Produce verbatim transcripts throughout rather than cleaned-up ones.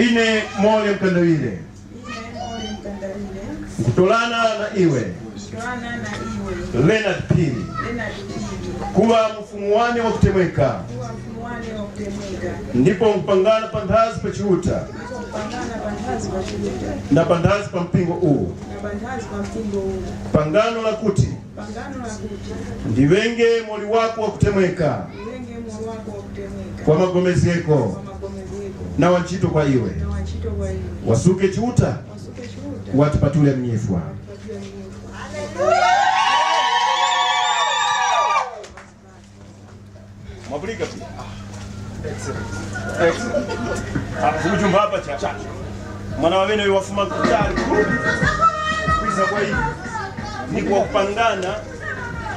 Ine Mole Mkandawire. Ine Mole Mkandawire. Nkutolana na iwe. Nkutolana na iwe. Leonard Phiri. Leonard Phiri. Kuŵa mfumu wane wakutemweka. Kuŵa mfumu wane wakutemweka. Ndipo nkupangana panthazi pa Chiuta. Ndipo nkupangana panthazi pa Chiuta. Na panthazi pa mpingo uwu. Na panthazi pa mpingo uwu. Pangano lakuti. Pangano lakuti. Ndiŵenge moli wako wakutemweka. Ndiŵenge moli wako wakutemweka. Kwa magomezgeko. Kwa magomezgeko. Na wantchito kwa iwe. Na wantchito kwa iwe. Wasuke Chiuta. Wasuke Chiuta. Watipatule mnyifwa. Watipatule mnyifwa. Mwapulika pia? Excellent. Excellent. Ah, kuchumba apa cha. Cha. Mwana wa bene wafuma kutali. Kwiza kwa iyi. Ni kwa kupangana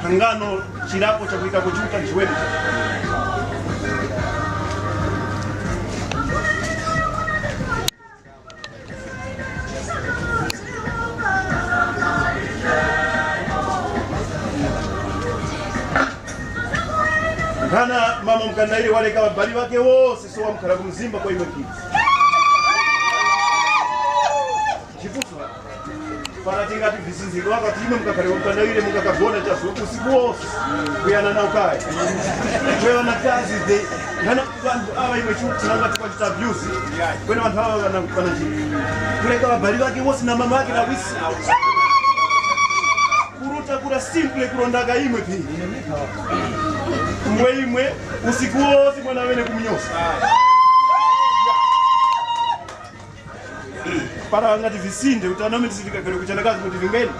hangano chirapo cha kuika kuchuka nchiweme. Nkhana mama Mkandawire waleka ŵabali ŵakhe wose, so wamkhala ku mzimba kwa iwe kiti. Chifukwa, para tingati vizinzikiro wakati imwe mukakhale wa Mkandawire mukakagona chasu usiku wose kuyana nawo kaya. Kwewa na kazi the, nkhana Vantu ava imwe chu-, chinanga chikwa chita abuse. Kwene vantu ava vana, vana chi-, kuleka ŵabali ŵakhe wose na mama ŵakhe na wisi. Kuruta kura simple kulondaka imwe phi. Mwe imwe, usiku wose mwana wene kumunyosa. Para ngati visinde, kuti ana mene sivikagale kuchana kazi kuti vingeni.